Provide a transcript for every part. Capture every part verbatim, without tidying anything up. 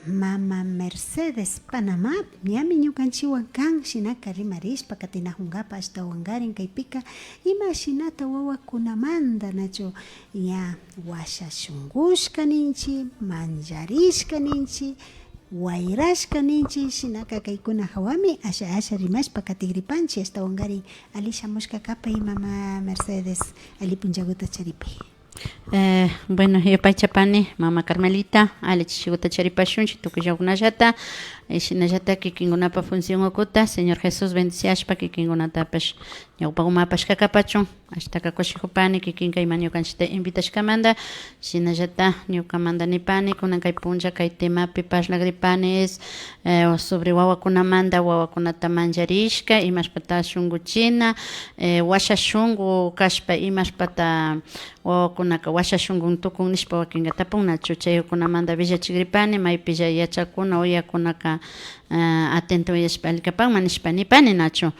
Mama Mercedes Panamá, ñami ñukanchiwan kan, shinaka rimarishpa katinakunkapa ashtawankarin kaypika, ima shinata wawakunamanta nachu ña washa shunkushka ninchi, mancharishka ninchi, wayrashka ninchi, shinaka kaykuna hawami asha asha rimashpa katigripanchi, ashtawankarin ali shamushka kapay, mama Mercedes, ali punchaguta charipay. Eh, bueno, yupaychapani, mama Carmelita, ali chishiguta charipashunchi, tukuyllakunallata, eh, shinallata kikinkunapa función ukuta, Señor Jesús bendiciashpa, kikinkunatapash, ñawpa umapashka kapachun, ashtaka kushikupani, kikinka ima ñukanchita invitashkamanta, shinallata ñukamanta nipani, kunan kay puncha, kay temapi parlagripani, es, eh, sobre wawakunamanta, wawakunata mancharishka, imashpata shunkuchina, eh, washa shunku kashpa, imashpata wawakunaka washa shunkun tukun nishpa wakinka tapun nachu, chaykunamanta willachigripani, maypilla yachakuna, uyakunaka, ah, atento uyashpa alli kapanman nishpa nipani nachu.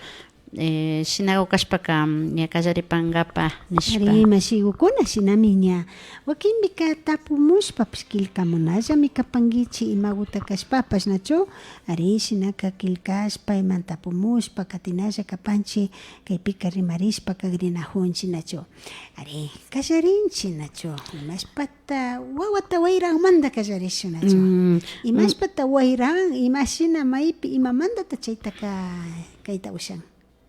Eh, shinagu kashpaka, mm, ña kallaripankapa nishpa. Ari, mashigukuna, shinami ña wakinpika tapumushpapash killkamunallami kapankichi imaguta kashpapash nachu. Ari, shinaka killkashpa, imanta tapumushpa, katinalla kapanchi, kaypika rimarishpa kagrinakunchi nachu. Ari, kallarinchi nachu, imashpata wawata wayranmanta kallarishun nachu. Mm, mm. Imashpata wayran, imashina maypi, imamantata chaytaka kayta ushan.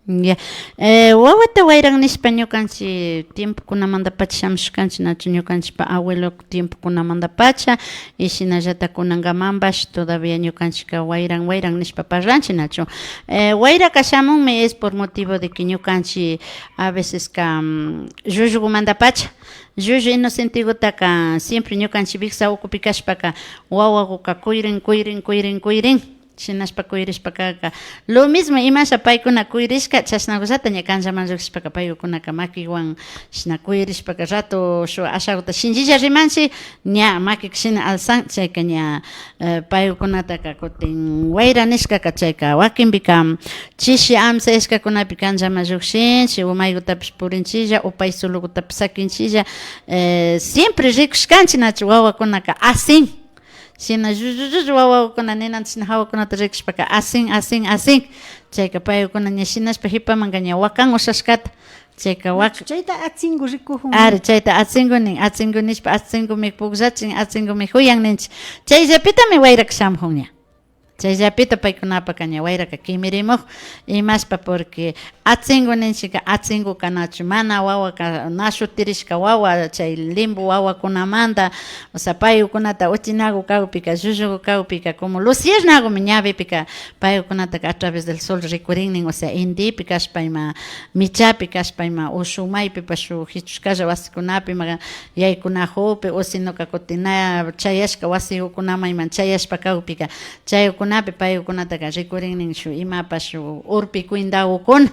Ya. Eh, wawata wayran nishpa ñukanchi tiempokunamantapacha shamushkanchi nachu, ñukanchipa abuelo tiempokunamantapacha, y shinallata kunankamanpash todavía ñukanchika wayran, wayran nishpa parlanchi nachu. Eh, wayraka shamunmi es por motivo de que ñukanchi a veceska, mm, llullugumantapacha, llullu inocentegutaka siempre ñukanchi wiksa ukupi kashpaka wawaguka kuyrin, kuyrin, kuyrin, kuyrin. Shinashpa kuyrishpaka, lo mismo imasha paykuna kuyrishka, chashnagullata ña kanllaman llukshishpaka, paykunaka makiwan shina kuyrishpaka, rato shuk ashaguta shinchilla rimanchi, ña makika shina alzan, chayka ña, eh, paykunataka kutin wayra nishkaka, chayka wakinpika chishi amsayashkakunapi kanllaman llukshinchi, o maygutapish purinchilla, o pay sologutapish sakinchilla, eh, siempre rikushkanchi nachu, wawakunaka asin. Shina llullu llullu wawakuna ninanta shina hawakunata rikushpaka asin, asin, asin. Chayka paykuna ña shinashpa hipamanka ña wakan ushashkata. Chayka wak- Nachu, chayta atsingu rikujun. Ari, chayta atsingu nin, atsingu nishpa, atsingumi pukllachin, atsingumi juyan ninchi. Chayllapitami wayraka shamujun ña. Chayllapita paykunapaka ña wayraka kimirimuj. Imashpa, porque atsingu ninchika, atsinguka nachu, mana wawaka, na shutirishka wawa, chay limbo wawakunamanta, o sea, paykunata uchinagu kakpika, llullugu kakpika, como luciernagumi ñawipika, paykunataka a través del sol rikurin nin, o sea, indipi kashpa ima, michapi kashpa ima, o shuk maypipash shuk hichushkalla wasikunapi ima yaykunajukpi, o sinoka kutin na chayashka wasikunaman ima chayashpa kakpika, chaykunapi paykunataka rikurin nin shuk imapash shuk urpi cuendagukuna.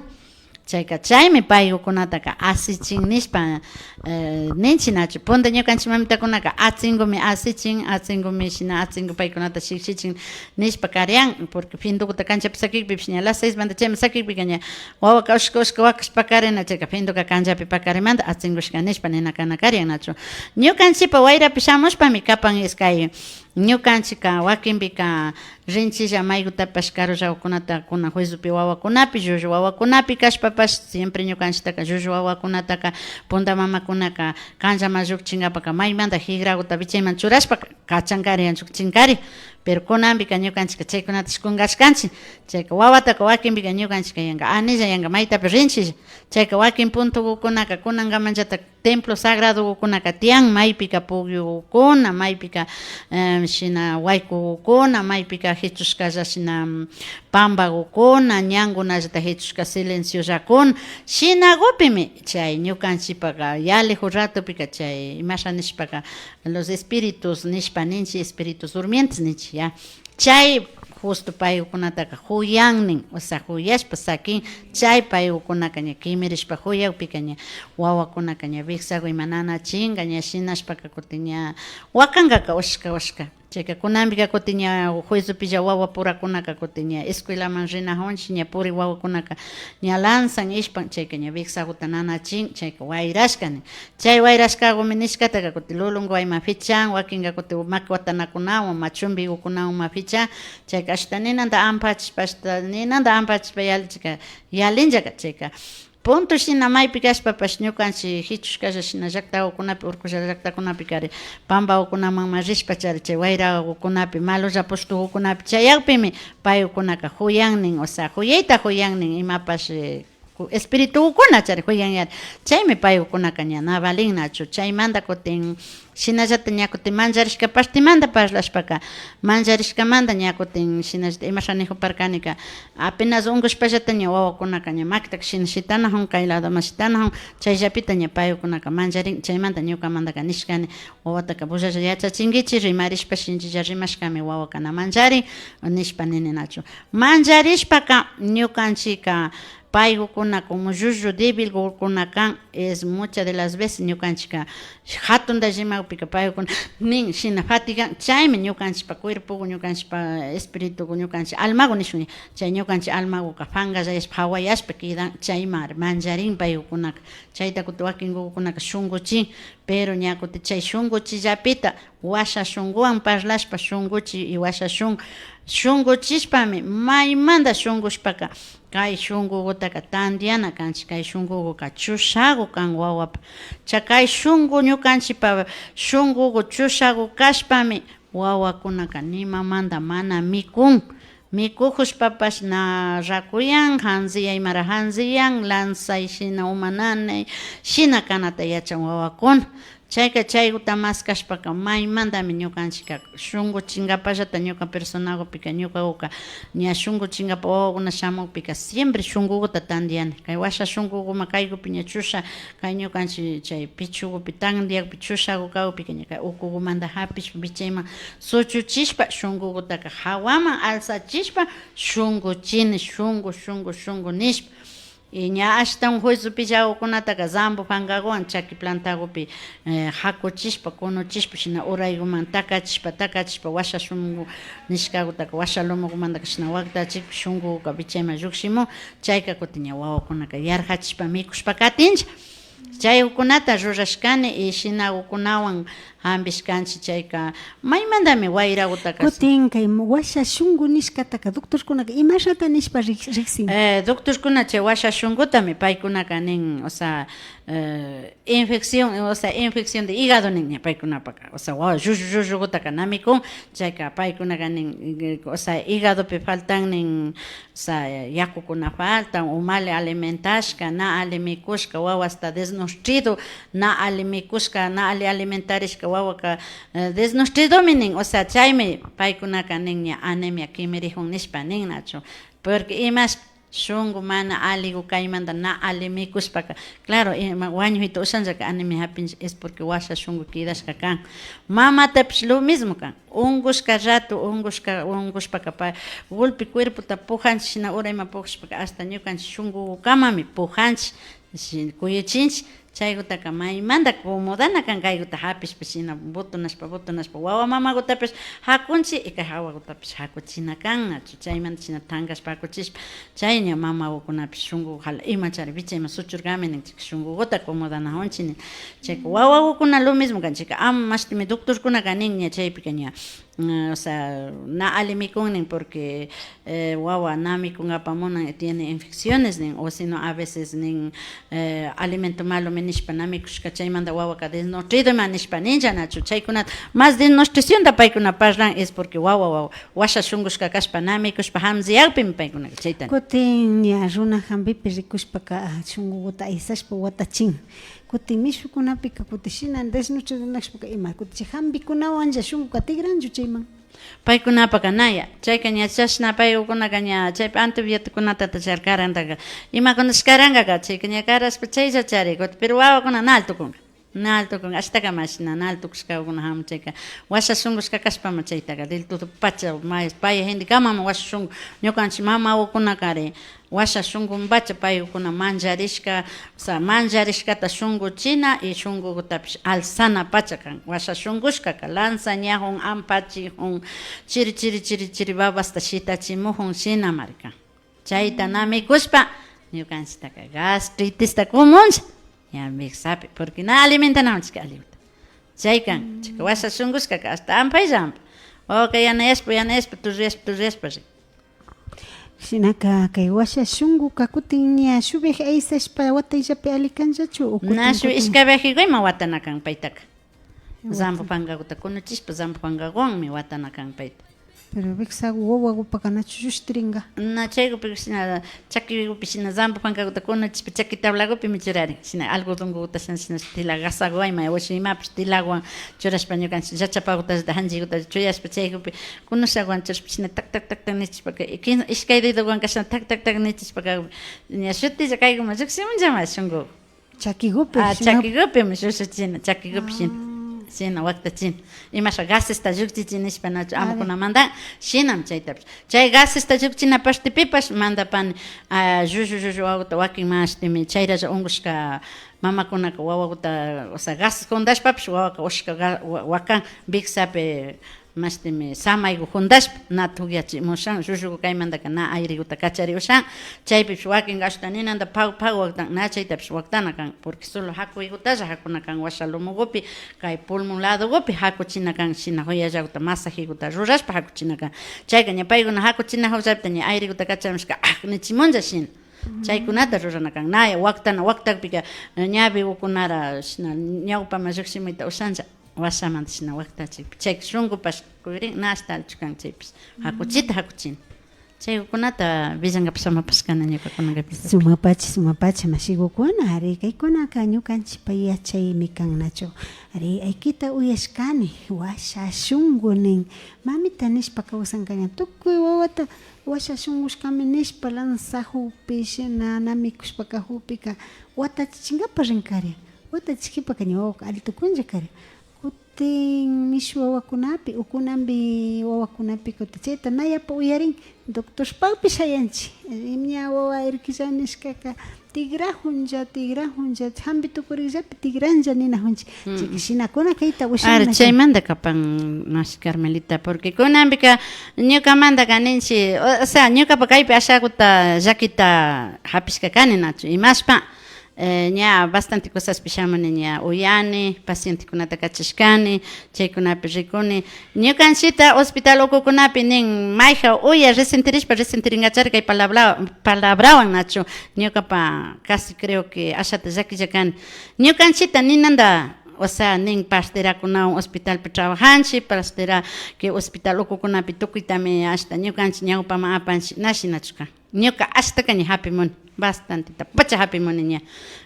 Chayka chaymi paykunataka asichin nishpa, eh, ninchi nachu. Punta ñukanchi mamitakunaka atsingumi asichin, atsingumi shina atsingu paykunata shikshichin nishpa karian, porque findukuta kanchapi sakikpipish ña las seis manta chayman sakikpika ña wawaka ushka ushka wakashpa karina, chayka finduka kanchapi pakarimanta atsingushka nishpa nina kana karian nachu. Ñukanchipa wayrapi shamushpami kapan iskay. Ñukanchika wakinpika rinchilla maykutapash karullagukunata kunan juiciopi wawakunapi, llullu wawakunapi kashpapash, siempre ñukanchitaka llullu wawakunataka punta mamakunaka kanllaman llukchinkapaka maymanta higraguta wichayman churashpa kachankarin, llukchinkari. Pero kunanpika ñukanchika chaykunatash kunkashkanchi. Chayka wawataka wakinpika ñukanchika yanka anilla, yanka maytapi rinchilla. Chayka wakin puntugukunaka kunankamanllata templo sagradogukunaka tiyan, maypika pukyugukuna, maypika, em, shina waykugukuna, maypika hichushkalla shina, mm, pambagukuna, ñankunallata hichushka silenciollakuna. Shinagupimi chay ñukanchipaka yaliju ratopika chay imasha nishpaka los espíritus nishpa ninchi, espíritus durmientes ninchi, ya. Chay justo paykunataka juyan nin, o sea, juyashpa sakin, chay paykunaka ña kimirishpa juyakpika ña wawakunaka ña wiksagu ima nanachinka, ña shinashpaka kutin ña wakankaka ushka ushka. Chayka kunanpika kutin ña juiciopilla wawa purakunaka kutin ña escuelaman rinajunchik, ña puri wawakunaka ña lanzan ishpan, chayka ña wiksaguta nanachin, chayka wayrashka nin. Chay wayrashkagumi nishkataka kutin lulunguwayman fichan, wakinka kutin maki watanakunawan, ma chumbigukunawan ma fichan, chayka ashta ninanta ampachishpa, ashta ninanta ampachishpa yalichika, yalinllaka chayka. Punto shina maypi kashpapash ñukanchik jichushkalla shina llaktagukunapi, urkulla llaktakunapikari pambagukunamanman rishpachari chay wayragukunapi, malulla pushtugukunapi chayakpimi paygukunaka juyan nin, o sea, juyayta juyan nin, imapash, eh, ku-, espiritugukunachari juyan yari. Chaymi paygukunaka ña na valinnachu. Chaymanta kutin shinallata ña kutin mancharishka partemanta parlashpaka, mancharishkamanta ña kutin shinallata imasha nijuparkanika, apenas unkushpallata ña wawakunaka ña makitaka shina shitanajun, kay ladoman shitanajun, chayllapita ña paykunaka mancharin, chaymanta ñukamantaka nishkani, wawataka bullalla yachachinkichik, rimarishpa shinchilla rimashkami wawaka na mancharin, nishpa nini nachu. Mancharishpaka ñukanchikka paygukuna como llullu debilgukuna kan, es muchas de las veces ñukanchikka jatunta rimakpika paygukuna nin shina fatigan, chaymi ñukanchikpa cuerpogu, ñukanchikpa espiritugu, ñukanchik almagu nishun, chay ñukanchik almaguka fangallayashpa, jawayashpa kidan, chaymari mancharin paygukunaka. Chayta kutin wakingukunaka shunguchin, pero ña kutin chay shunguchillapita washa shunguwan parlashpa shunguchi y washa shungu, shunguchishpami maymanta shungushpaka kay shungugutaka tantiana kanchik. Kay shunguguka chushagu kan wawapa. Cha kay shungu ñukanchikpa shungugu chushagu kashpami wawakunaka nimamanta mana mikun. Mikujushpapash na rakuyan, janziya imara janziyan, lanzay shina uma nanay, shina kanata yachan wawakuna. Chayka chayguta maskashpaka maymantami ñukanchikka shunguchinkapallata ñuka personagupika ñukaguka ña shunguchinkapa wawakuna shamukpika siempre shunguguta tantiani. Kay washa shunguguman kaygupi ña chusha, kay ñukanchik chay pichugupi tantiakpi chushagu kakpika ña kay ukugumanta japishpa vichayman suchuchishpa shungugutaka jawaman alzachishpa shunguchini, shungu, shungu, shungu nishpa. Y ña ashtawan juicio pillagukunataka zambo fangaguwan chaki plantagupi, eh, jakuchishpa, kunuchishpa, shina urayguman takachishpa, takachishpa, washa shungu nishkagutaka, washa lomogumantaka shina waktachikpi shunguguka vichayman llukshimun, chayka kutin ña wawakunaka yarjachishpa mikushpa katinlla. Chaygukunata rurashkani y shinagukunawan jambishkanchik chayka, maymantami wayragutaka. Kutin kay washa shungu nishkataka doctorkunaka imashata nishpa rik-, riksin? Eh, doctorkuna chay washa shungutami paykunaka nin, o sea, eh, infección, o sea, infección de hígado nin ña paykunapaka, o sea, wa-, llullu, llullugutaka na mikun, chayka paykunaka nin, eh, o sea, hígadopi faltan nin, o sea, yakukuna faltan, o mal alimentashka, na alli mikushka, wawasta desnutrido, na alli mikushka, na alli alimentarishka wawaka, eh, desnutridomi nin, o sea, chaymi paykunaka nin ña anemia kimirijun nishpa nin nachu, porque imash shungu mana alligu kaymanta na alli mikushpaka, claro, ima wañujita ushanllaka anemia japinlla, es porque washa shungu kidashka kan. Mamatapish lo mismo kan. Ungushka rato, ungushka, ungushpaka pa, gulpi cuerpota pujanchik, shina urayman pujushpaka hasta ñukanchik shungugukamami pujanchik, shi-, kuyuchinchik. Chaygutaka maymanta acomodana kan, kayguta japishpa shina butunashpa, butunashpa, wawa mamagutapish jakunchik y kay jawagutapish jakuchina kan nachu. Chaymanta shina tangashpa jakuchishpa, chay ña mamagukunapish shungu jala imachari vichayman suchurkami ninchik, shunguguta acomodanajunchik nin. Chayka wawagukuna lo mismo kan, chayka ama mashtimi doctorkunaka nin ña chaypika ña, mm, o sea, na alli mikun nin, porque, eh, wawa na mikunkapak munan, tiene infecciones nin, o sino a veces nin, eh, alimento malomi nishpa na mikushka, chaymanta wawaka desnutrido ima nishpa ninlla nachu, chaykunata más desnutricionta paykuna parlan, es porque wawa, wawa washa shungushka kashpa na mikushpa jamziyakpimi paykunaka chayta nin. Kutin ña runa jambipi rikushpaka, ah, shunguguta aysashpa watachin. Kutin mishukunapika kutin shina desnutrido nashpaka ima, kutin chay jambikunawanlla shunguka tigranchu chayman. Paykunapaka naya, chayka ña chashna paykunaka ña chaypi antibioticokunatata charkarantaka, imakunashkarankaka, chayka ña karashpa chayllachari, kutin, pero wawakuna na alli tukunka. Na alli tukun, ashtaka mashna, na alli tukushkakuna hamun chayka. Washa shunkushka kashpaman chaytaka, del todo pacha, may-, pay gentekamaman washa shunku. Ñukanchik mamawakunakari, washa shunkupacha paykuna mancharishka, o sea, mancharishkata shunkuchina y shunkukutapish alzana pacha kan. Washa shunkushkaka, lanzañajun, ampachijun, chiri, chiri, chiri, chiri, babasta shitachimujun, shinamari kan. Chayta na mikushpa, ñukanchiktaka gastritista kumunlla, ña wiksapi, porque na alimentanakunchik alliwta. Chay kan, chayka washa shunkushkaka hasta ampaylla ampa. Wawaka yanayashpa, yanayashpa, turuyashpa, turuyashpa rin. Shinaka kay washa shunkuka kutin ña shuk viaje aysashpa watayllapi alli kanllachu? O kutin, na, shuk kutin ishkay viajekuyman watana kan paytaka. Zambo pankakuta kunuchishpa, zambo pankakuwanmi watana kan payta. Pero wiksaku wawakupaka nachu llushtirinka? Na, chaykupi shina, chakikupi shina zambo pankakuta kunuchishpa, chaki tablakupimi churarin. Shina algodonkuta shina, shina tila gasakuwan ima, o shina imapish tilakuwan churashpa, ñukanchik llachapakuta, hanchikuta chuyashpa, chaykupi kunushakuwan churashpa, shina tak, tak, tak, tak nichishpaka, y quince, ishkay dedokuwanka shina tak, tak, tak nichishpaka, ña shutilla kaykuman llukshimunllama shunkuku. Chakikupi, ah, shina. Chakikupimi shushuchina, chakikupi shina. Ah. Shina waktachina. Imasha gasesta llukchichi nishpa nachu, ari, amukunamanta, shinami chaytapish. Chay gasesta llukchina partepipash mandapani, ah, llullu, llullu wawakuta wakin mashtimi chayralla unkushka mamakunaka wawakuta, o sea, gas juntashpapish wawaka ushka ga-, wa-, wakan wiksapi. Mashtimi samayku juntashpa na tukyachimushan, llulluku kaymantaka na airekuta kachari ushan. Chaypipish wakinka ashta ninanta pagu, pagu waktan, na chaytapish waktana kan, porque solo jakuykutalla jakuna kan washa lomokupi, kay pulmón ladokupi jakuchina kan, shina joyallakuta, masajikuta rurashpa jakuchina kan. Chayka ña paykuna jakuchina jawllapita ña airekuta kachamushka, ah, nichimunlla shina. Chaykunata rurana kan. Na waktana, waktakpika, eh, ñawi ukunara shina ñawpaman llukshimuyta ushanlla. Washamanta shina waktachikpi. Chayka shunkupash kuyurin, na ashta allichu kan chaypish. Jakuchita jakuchina. Chaykunata willankapak samapashkani ñuka kunankapi. Sumapacha, sumapacha, mashigukuna, ari, kaykunaka ñukanchikpa yachaymi kan nachu. Ari, aykita uyashkani, washa shunku nin, mamita nishpa kawsankaña, tukuy wawata washa shunkushkami nishpa lanzajukpi, shina na mikushpa kajukpika, watachichinkapak rinkarin. Watachikpaka ña wawaka alli tukunlla karin. Kutin mishu wawakunapi, o kunanpi wawakunapi kutin chayta na yapa uyarin, doctorpakpi shayanchik. Ña wawa irkilla nishkaka tigrajunlla, tigrajunlla, jampi tukurikllapi tigranlla ninajunchik. Mm. Chayka shinakuna kayta ushan. Ari, nachu. Chaymanta kapan, mashi Carmelita, porque kunanpika ñukamantaka ninchik, o, o sea, ñukapa kaypi ashakuta llakita japishka kani nachu, imashpa. Eh, ña bastante cosaspi shamuni, ña uyani, pacientekunata kachashkani, chaykunapi rikuni. Ñukanchikta hospital ukukunapi nin, mayjan uya resentirishpa, resentiringachari kay palabra, palabrawan nachu. Ñukapa casi creo que ashata llakilla kani. Ñukanchikta ninanta, o sea, nin, parterakunawan hospitalpi trabajanchik, partera que hospital ukukunapi tukuytami ashta ñukanchik ñawpaman apanchik, na shinachu kan. Ñuka ashtaka ña japimuni, bastanteta pacha japimuni ña.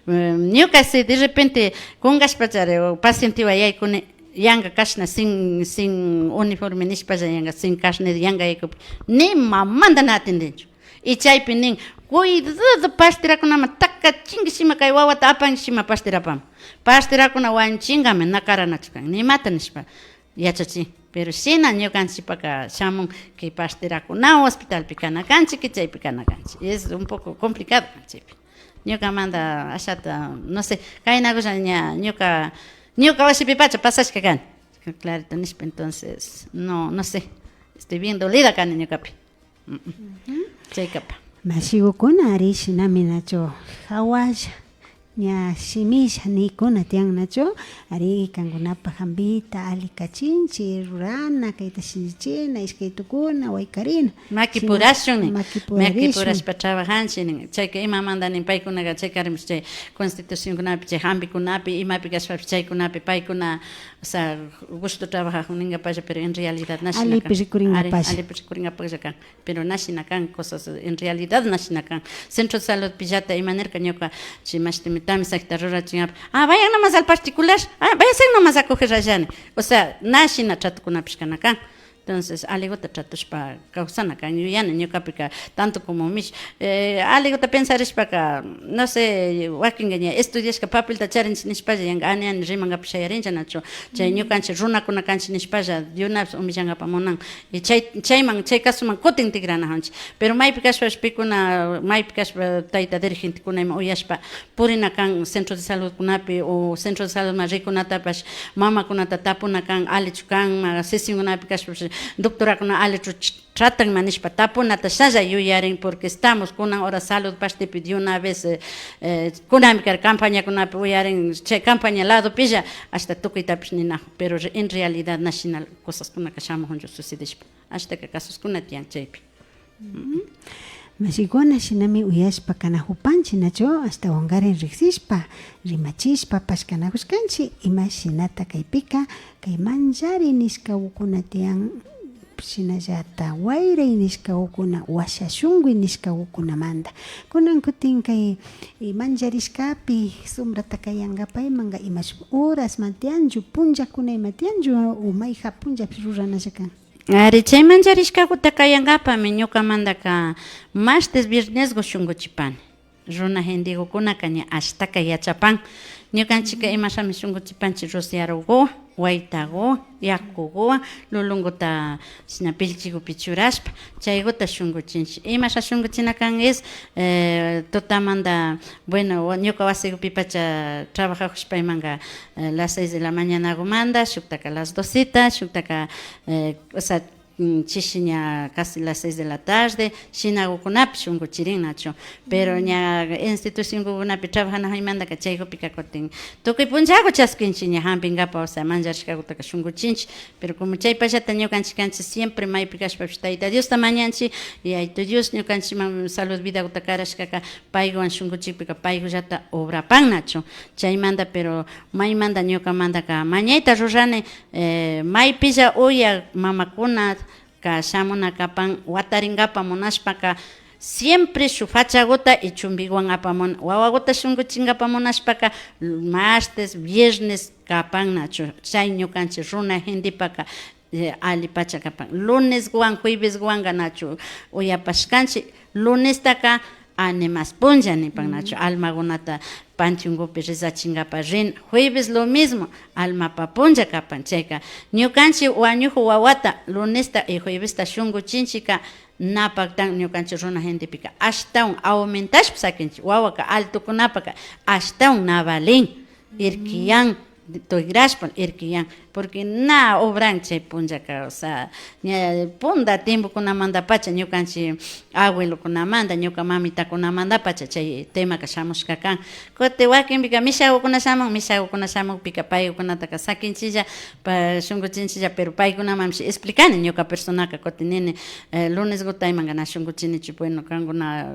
Eh, ñuka si de repente kunkashpachari o pacientewan yaykuni, yanka kashna sin, sin uniforme nishpalla yanka, sin carnet yanka yaykupi, nimamanta na atendinchu. Y chaypi nin, cuidado, parterakunaman takachinki shima, kay wawata apanki shima parterapaman. Parterakuna wañuchinkami, na karanachu kan, nimata nishpa. Yachachin. Pero shina ñukanchikpaka shamun que parterakunawan hospitalpi kana kanchik, que chaypi kana kanchik. Y es un poco complicado kan chaypi. Ñukamanta ashata, no sé, kaynakulla ña ñuka, ñuka washipipacha pasashka kani. Clarito nishpa, entonces, no, no sé. Estoy bien dolida kani ñukapi. Mm, mm. Chaykapa. Mashigukuna, ari, shinami nachu, jawalla, ña shimilla nikuna tiyan nachu, ari, kankunapa jampita alli kachinchik, rurana, kayta shinchina, ishkay tukuna, waykarina. Shina, makipurashun nin. Makipurarishun. Makipurashpa trabajanchik nin. Chayka imamanta nin paykunaka, chayka rimash chay constitucionkunapi, chay jampikunapi, imapi kashpapish chaykunapi paykuna, o sea, gusto trabajajun ninkapalla, pero en realidad na shina kan. Allipi rikurinkapalla. Ari, allipi rikurinkapalla kan. Pero na shina kan cosas, en realidad na shina kan. Centro de saludpillata ima nirka ñuka, chay mashtimi tamisakuta rurachinkapak, ah, vayan nomás al particular, ah, váyanse nomás a coger allá nin. O sea, na shina tratokunapish kana kan. Entonces, aliguta tratushpa kawsana kan, yuyani ñukapika, tanto como mish, eh, aliguta pensarishpaka, no sé, wakinka ña estudiashka papelta charinchik nishpalla, yanka ani ani rimankapak shayarinlla nachu, chay ñukanchik runakuna kanchik nishpalla, de una vez humillankapa munan. Y chay, chayman, chay kasuman kutin tikranakunchik. Pero maypi kashpapish pikuna, maypi kashpa tayta dirigentekuna ima uyashpa, purina kan centro de saludkunapi o centro de saludman rikunatapash mamakunata tapuna kan, allichu kanma, sesionkunapi kashpapash doctorakuna allichu ch-, tratanma nishpa tapunata shalla yuyarin, porque estamos kunan hora salud partipi de una vez, eh, eh, kunanmi kari campañakunapi uyarin, chay campaña ladopilla hasta tukuytapish ninakun, pero re-, en realidad na shina cosaskunaka shamukunchu sucedishpa, ashtaka kasuskuna tiyan chaypi. Mashikuna, shinami uyashpa kanakupanchik, nachu? Ashtawankarin riksishpa, rimachishpapash kanakushkanchik. Ima shinata kaypika, kay manllari nishkakukuna tiyan, shinallata wayray nishkakukuna, washa shunkuy nishkakukunamanta. Kunan kutin kay, eh, mancharishkapi sombrata kayankapa imanka, imashuk horasma tiyanchu, punllakuna ima tiyanchu, o mayjan punllapish ruranalla kan? Ari, chay mancharishkakuta kayankapami ñukamantaka martes, viernesku shunkuchipani. Runa gentekukunaka ña ashtaka yachapan. Ñukanchikka imashami shunkuchipanchik, rociaroku, waytaku, yakuku, lulunkuta shina pillchikupi churashpa, chaykuta shunkuchinchik. Imasha shunkuchina kan es, eh, tutamanta, bueno, wa-, ñuka wasikupipacha trabajakushpa imanka, eh, las seis de la mañanakumanta, shuktaka las doceta, shuktaka, eh, o sea, mm, chishi ña casi las seis de la tarde, shinakukunapi shunkuchirin nachu. Pero ña institucionkukunapi trabajanakuymantaka chaykupika kutin tukuy punllaku chaskinchik ña jampinkapa, o sea, mancharishkakutaka shunkuchinchik. Pero como chaypallata ñukanchik kanchik siempre maypi kashpapish Tayta Diosta mañanchik, y Tayta Dios ñukanchikman salud vidakuta karashkaka paykuwan shunkuchikpika paykullata obrapan nachu. Chaymanta, pero maymanta ñukamantaka mañayta rurani, eh, maypilla uyak mamakunaka shamuna kapan watarinkapa munashpaka, siempre shuk fachakuta y chumpikuwan apamuna, wawakuta shunkuchinkapa munashpaka, martes, viernes kapan nachu. Chay ñukanchik runa gentepaka, eh, allipacha kapan. Luneswan, jueveswanka nachu uyapashkanchik. Lunestaka animas punlla nipan nachu, almakunata panteonkupi rezachinkapa rin. Jueves lo mismo, almapa punlla kapan. Chayka ñukanchik wañuk wawata lunesta y juevesta shunkuchinchikka, na paktan ñukanchik runa gentepika, ashtawan aumentashpa sakinchik. Wawaka altokunapaka ashtawan na valin, irkiyan, tikrashpa irkiyan, porque na obran chay punllaka, o sea, ña punta tiempokunamantapacha ñukanchik abuelokunamanta, ñuka mamitakunamantapacha chay temaka shamushka kan. Kutin wakinpika mishakukuna shamun, mishakukuna shamukpika paykunataka sakinchilla, pa-, shunkuchinchilla, pero paykunamanpish explicani ñuka personaka, kutin nini, eh, luneskuta imanka na shunkuchinichu, bueno, kankuna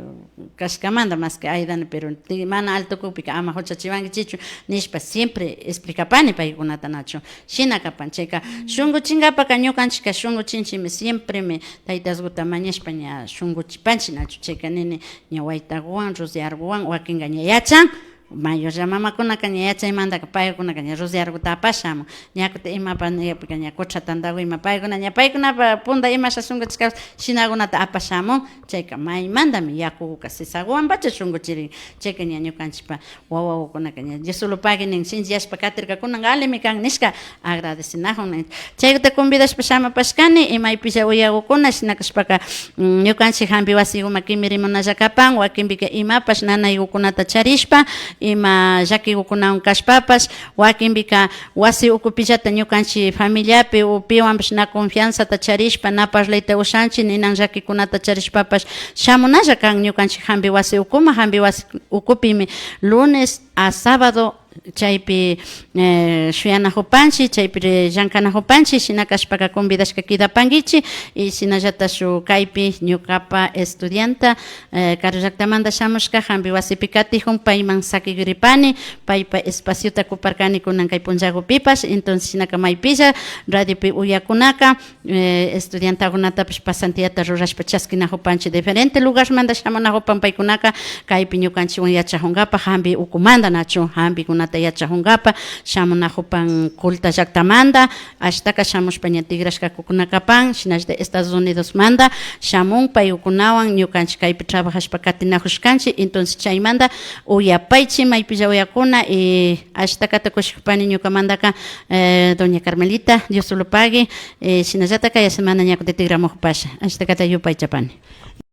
kashkamanta, mas que ayudani, pero ti-, mana altukukpika ama huchachiwankichichu nishpa siempre explicapani paykunata nachu. Shina kapan chayka, shunkuchinkapaka ñukanchikka shunkuchinchikmi, siempremi taytaskuta mañashpa ña shunkuchipanchik nachu. Chayka nini, ña waytakuwan, rociarokuwan, wakinka ña yachan, mayorlla mamakunaka ña yachaymantaka paykunaka ña rociarokuta apash shamun. Ña kutin imapa niyakpika ña kuchha tantaku ima, paykuna ña paykunapa punta imasha shunkuchishkapash shinakunata apash shamun. Chayka maymantami yakukuka sisakuwanpacha shunkuchirin. Chayka ña ñukanchikpa wawakukunaka ña Dios solo pagui nin, shinchiyashpa katirka kunanka allimi kan nishka agradecenakun nin. Chayta convidashpa shamupashkani, imaypilla uyakukuna, shina kashpaka, mm, ñukanchik jampi wasikuman kimirimunalla kapan, wakinpika imapash nanaykukunata charishpa, ima llakikukunawan kashpapash, wakinpika wasi ukupillata ñukanchik familiapi o piwanpash na confianzata charishpa, na parlayta ushanchik ninan llakikunata charishpapash, shamunalla kan ñukanchik jampi wasi ukuman. Jampi wasi ukupimi lunes a sábado chaypi, eh, shuyanakupanchik, chaypi ri-, llankanakupanchik, shina kashpaka convidashka kidapankichik, y shinallata shuk kaypi ñukapa estudianta, eh, karu llaktamanta shamushka jampi wasipi katikun, payman sakikuripani, paypa espaciota kuparkani kunan kay punllakupipash. Entonces shinaka maypilla radiopi uyakunaka, eh, estudiantakunatapash pasantiyata rurashpa chaskinakupanchik, diferente lugarmanta shamunakupan paykunaka kaypi ñukanchikwan yachakunkapa jampi ukumanta nachu, jampikuna yachajunkapak, shamunajupan Culta llaktamanta, ashtaka shamushpa ña tikrashkakukuna kapan, shinallata Estados Unidosmanta shamun, paykunawan ñukanchik kaypi trabajashpa katinajushkanchik. Entonces chaymanta uyapaychik maypilla uyakuna, y ashtakata kushikupani ñukamantaka, eh, doña Carmelita, Dios lo pague, eh, shinallata kaya semana ña kuti tikramujupasha, ashtakata yupaychapani.